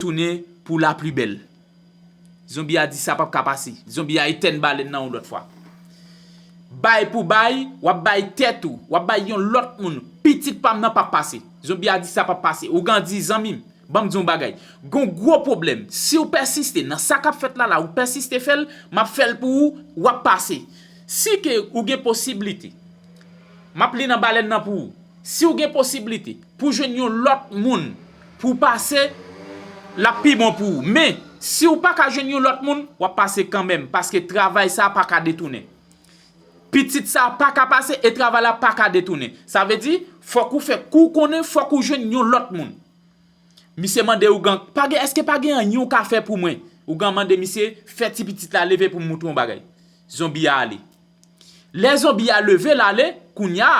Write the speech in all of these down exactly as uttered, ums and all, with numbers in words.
tounen pou la pli bèl. Zonbi a di sa p ap ka pase. Zonbi a etèn balèn nan yon lòt fwa. Bay pou bay, w ap bay tèt ou, w ap bay yon lòt moun. Pitit pa m nan p ap pase. Zonbi a di sa p ap pase. Ougan di, zanmi m, ban m di yon bagay. Gon gwo pwoblèm. Si w pèsiste nan sa k ap fèt la la, ou pèsiste fè l, m ap fè l pou ou, w ap pase. Si ke ou gen posiblite, m ap li nan balèn nan pou ou. Si w gen posiblite pou jwenn yon lòt moun pou w pase, l ap pi bon pou ou. Men, si w pa ka jwenn yon lòt moun, w ap pase kanmenm, paske travay sa a pa ka detounen. Pitit sa a pa ka pase e travay la pa ka detounen. Sa vle di, fòk ou fè kou konnen, fòk ou jwenn yon lòt moun. Misye mande ougan, pa gen, èske pa gen anyen ou ka fè pou mwen? Ougan mande misye, fè ti pitit la leve pou m moutre yon bagay. Zonbi a ale. Lè zonbi a leve l ale, kounye a,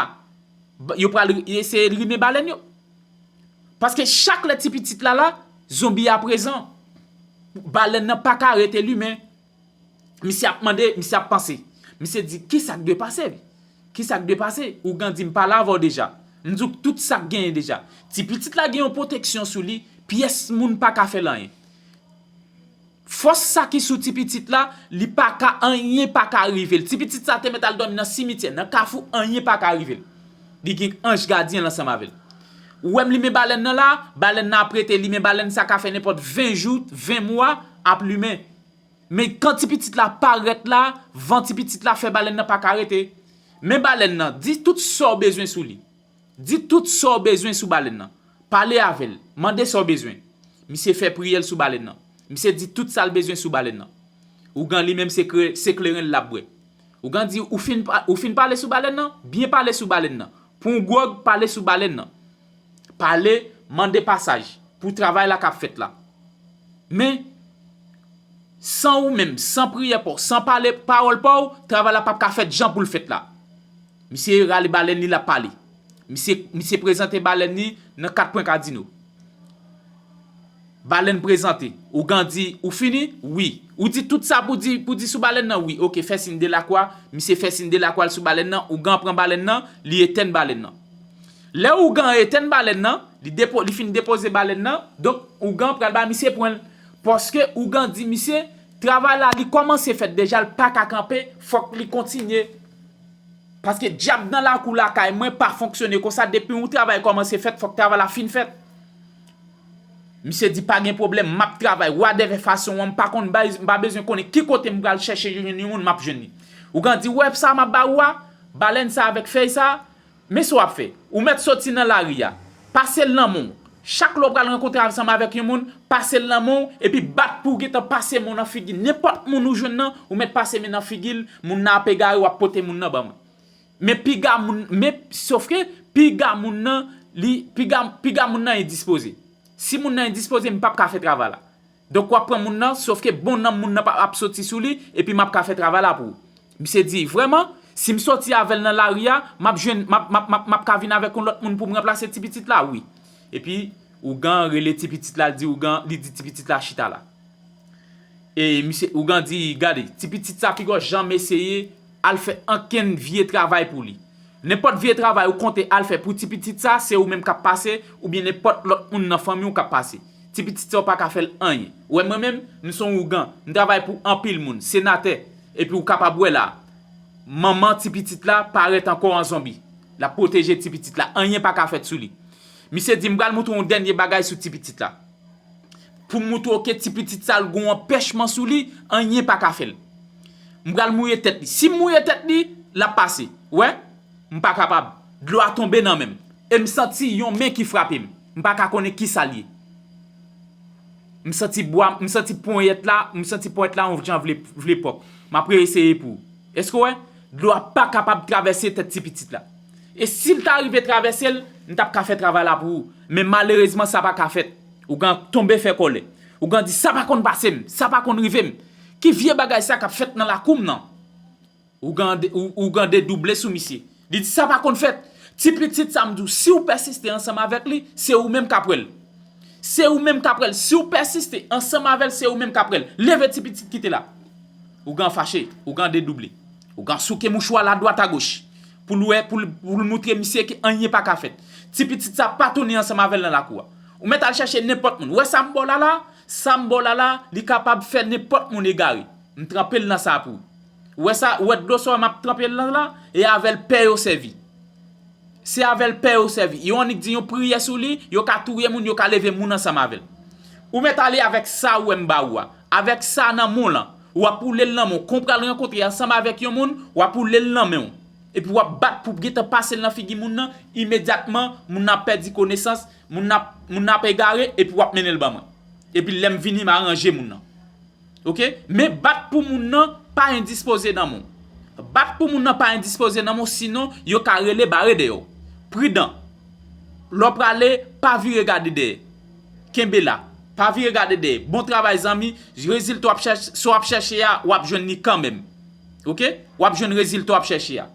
yo pral eseye limen balèn yo. Paske chak lè ti pitit la la, zonbi a prezan. Balèn nan pa ka rete limen. Misye ap mande, misye ap panse. Misye di, kisa k dwe pase? Kisa k dwe pase? Ougan di, m pale avè w deja. M di w tout sa k genyen deja. Ti pitit la gen yon pwoteksyon sou li, pyès moun pa ka fè l anyen. Fòs sa ki sou ti pitit la, li pa ka, anyen pa ka rive l. Ti pitit sa te mèt al dòmi nan simityè, nan kafou, anyen pa ka rive l. Li gen anj gadyen l ansanm avè l. Ou wè m limen balèn nan la, balèn nan ap rete limen, balèn sa ka fè nenpòt ven jou, ven mwa ap limen. Men kan ti pitit la parèt la, van ti pitit la fè balèn nan pa ka rete. Men balèn nan, di tout sa w bezwen sou li. Di tout sa w bezwen sou balèn nan. Pale avè l. Mande sa w bezwen. Misye fè priyè l sou balèn nan. Misye di tout sa l bezwen sou balèn nan. Ougan li menm se kre- se kleren l l ap bwè. Ougan di ou fin pa- ou fin pale sou balèn nan? Byen pale sou balèn nan. Pran yon gwòg, pale sou balèn nan. Pale, mande pasaj pou travay la k ap fèt la. Men, san ou menm, san priyè pa w, san pale pawòl pa w, travay la p ap ka fèt jan pou l fèt la. Misye rale balèn li, l ap pale. Misye, misye prezante balèn li nan kat pwen kadino. Balèn prezante. Ougan di, ou fini? Wi. Ou di tout sa pou di, pou di sou balèn nan? Wi. Oke, fè siy de lakwa. Misye fè siy de lakwa l sou balèn nan. Ougan pran balèn nan, li etèn balèn nan. Lè ougan etèn balèn nan, li depo- li fin depoze balèn nan, donk ougan pral ba misye pwen l. Paske ougan di misye, travay la li kòmanse fèt deja, l pa ka kanpe, fòk li kontinye. Paske dyab nan lakou lakay mwen pa fonksyone konsa, depi yon travay kòmanse fèt, fòk travay la fin fèt. Misye di pa gen pwoblèm, m ap travay, wadèvè fason an, m pa konn bay, m pa bezwen konnen ki kote m pral chèche jwenn yon moun, m ap jwenn li. Ougan di, ou wè sa m ap ba ou a, balèn sa avèk fèy sa, men sa w ap fè, ou mèt soti nan lari a, pase l nan men w. Chak lè w pral rankontre ansanm avèk yon moun, pase l nan men w, epi bat pou w gentan pase men w nan figi nenpòt moun ou jwenn nan, ou mèt pase men nan figi l, moun nan ap egare, w ap pote moun nan ban mwen. Men piga moun, men sofke piga moun nan, li, piga, piga moun nan endispoze. Si moun nan endispoze, m p ap ka fè travay la. Donk w ap pran moun nan, sofke bon nanm moun nan pa- ap soti sou li, epi m ap ka fè travay la pou ou. Misye di, vrèman, si m soti avè l nan lari a, m ap jwenn, m ap, m ap, m ap, m ap ka vin avèk yon lòt moun pou m ranplase ti pitit la? Wi. Epi, ougan rele ti pitit la, li di ougan, li di ti pitit la chita la. E misye, ougan di, gade, ti pitit sa piga w janm eseye al fè ankenn vye travay pou li. Nenpòt vye travay ou konte al fè pou ti pitit sa, se ou menm k ap pase, oubyen nenpòt lòt moun nan fanmi w k ap pase. Ti pitit sa w pa ka fè l anyen. Ou wè mwen menm, m se yon ougan, m travay pou anpil moun, senatè, epi ou kapab wè la, manman ti pitit la parèt ankò an zonbi. L ap pwoteje ti pitit la, anyen pa ka fèt sou li. Misye di, m pral moutre w yon dènye bagay sou ti pitit la. Pou m moutre w ke ti pitit sa l gon anpèchman sou li, anyen pa ka fè l. M pral mouye tèt li. Si m mouye tèt li, l ap pase. Ou wè? M pa kapab. Dlo a tonbe nan men m. E m santi yon men ki frape m. M pa ka konnen kisa l ye. M santi bwa, m santi ponyèt la, m santi ponyèt la yon jan vle, vle pòp. M ap reeseye pou ou. Èske w wè? Dlo a pa kapab travèse tèt ti pitit la. E si l ta rive travèse l, m t ap ka fè travay la pou ou. Men malerezman, sa pa ka fèt. Ougan tonbe fè kòlè. Ougan di, sa pa konn pase m, sa pa konn rive m. Ki vye bagay sa k ap fèt nan lakou m nan? Ougan de- ou- ougan dedouble sou misye. Li di, sa pa konn fèt. Ti pitit sa, m di w, si w pèsiste ansanm avèk li, se ou menm k ap wè l. Se ou menm k ap wè l. Si w pèsiste ansanm avè l, se ou menm k ap wè l. Leve ti pitit kite la. Ougan fache, ougan dedouble. Ougan souke mouchwa la dwat agoch. Pou l wè, pou l, pou l moutre misye ke anyen pa ka fèt. Ti pitit sa pa tounen ansanm avè l nan lakou a. Ou mèt al chèche nenpòt moun. Ou wè sa m ba w la la? Sa m ba w la la, li kapab fè nenpòt moun egare. M tranpe l nan sa pou ou. Ou wè sa, ou wè dlo sa m ap tranpe l nan la? E avè l pè yo sèvi. Se avè l pè yo sèvi. Yo annik di yon priyè sou li, yo ka touye moun, yo ka leve moun ansanm avè l. Ou mèt ale avèk sa ou wè m ba ou a. Avèk sa nan men w lan. W ap woule l nan men w. Kon w pral rankontre ansanm avèk yon moun, w ap woule l nan men w. Epi w ap bat pou gentan pase l nan figi moun nan, imedyatman, moun nan ap pèdi konesans, moun nan ap, moun nan ap egare, epi w ap mennen l ban mwen. Epi lè m vini, m aranje moun nan. Oke? Men bat pou moun nan pa endispoze nan men w. Bat pou moun nan pa endispoze nan men w, sinon yo ka rele bare dèyè w. Pridan. Lè w prale, pa vire gade dèyè. Kenbe la. Pa vire gade dèyè. Bon travay, zanmi. Rezilta w ap chèche, sa w ap chèche a, w ap jwenn li kanmenm. Oke? W ap jwenn rezilta w ap chèche a.